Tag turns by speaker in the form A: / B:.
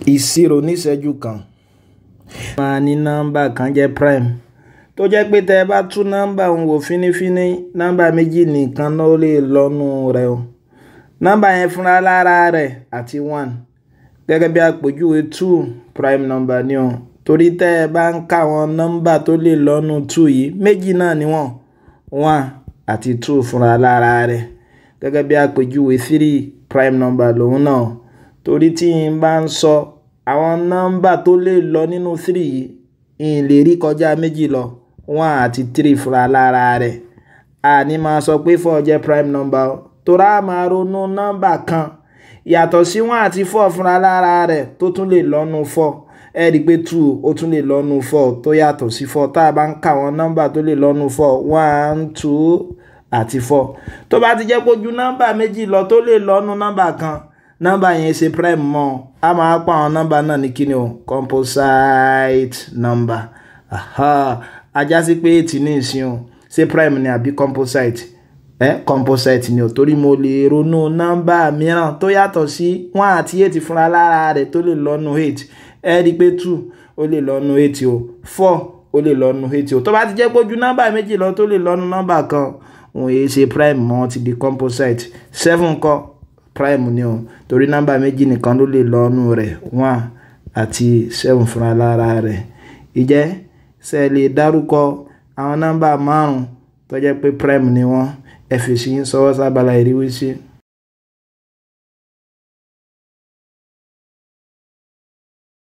A: Ìṣirò níṣẹ́jú kan. Máa ní nọ́mbà kan jẹ́ prime tó jẹ́ pé tẹ́ ẹ bá tú nọ́mbà òun wò fínífíní, nọ́mbà méjì nìkan ló lè lọ́nu rẹ̀ o. Nọ́mbà yẹn fúnra lára rẹ̀ àti 1. Gẹ́gẹ́ bí àpèjúwe, 2 prime number ni o. Torí tẹ́ ẹ bá ń kà àwọn nọ́mbà tó lè lọ́nu 2 yìí, méjì náà ni wọ́n, 1 àti 2 fúnra lára rẹ̀. Gẹ́gẹ́ bí àpèjúwe, 3 prime number lòun náà. Torí tí n bá ń sọ àwọn nọ́mbà tó lè lọ nínú 3 yìí, n lè rí kọjá méjì lọ, 1 àti 3 fúnra lára rẹ̀. A ní máa sọ pé 4 jẹ́ prime number o. Torí a máa ronú nọ́mbà kan yàtọ̀ sí 1 àti 4 fúnra lára rẹ̀ tó tún lè lọ́nu 4. Ẹ rí i pé 2 ó tún lè lọ́nu 4 tó yàtọ̀ sí 4. Tá a bá ń kà àwọn nọ́mbà tó lè lọ́nu 4, 1, 2 àti 4. Tó bá ti jẹ́ pé ojú nọ́mbà méjì lọ tó lè lọ́nu nọ́mbà kan, nọ́mbà yẹn ṣe prime mọ́. A máa pa àwọn nọ́mbà náà ní kíni o, composite number. A já sí pé 8 ní ìsìn o, ṣé prime ni àbí composite? Composite ni o, torí mo lè ronú nọ́mbà mìíràn tó yàtọ̀ sí 1 àti 8 fúnra lára rẹ̀ tó lè lọ́nu 8. Ẹ rí i pé 2 ó lè lọ́nu 8 o, 4 ó lè lọ́nu 8 o. Tó bá ti jẹ́ pé ojú nọ́mbà méjì lọ tó lè lọ́nu nọ́mbà kan, òun yìí ṣe prime mọ́, ti di composite. 7 kọ́, prime ni o, torí nọ́mbà méjì nìkan ló lè lọ́nu rẹ̀, 1 àti 7 fúnra lára rẹ̀. Ìjẹ́ ṣe lè dárúkọ àwọn nọ́mbà márùn-ún tó jẹ́ pé prime ni wọ́n? Ẹ fèsì yín sọwọ́ sábàlá ìrísí.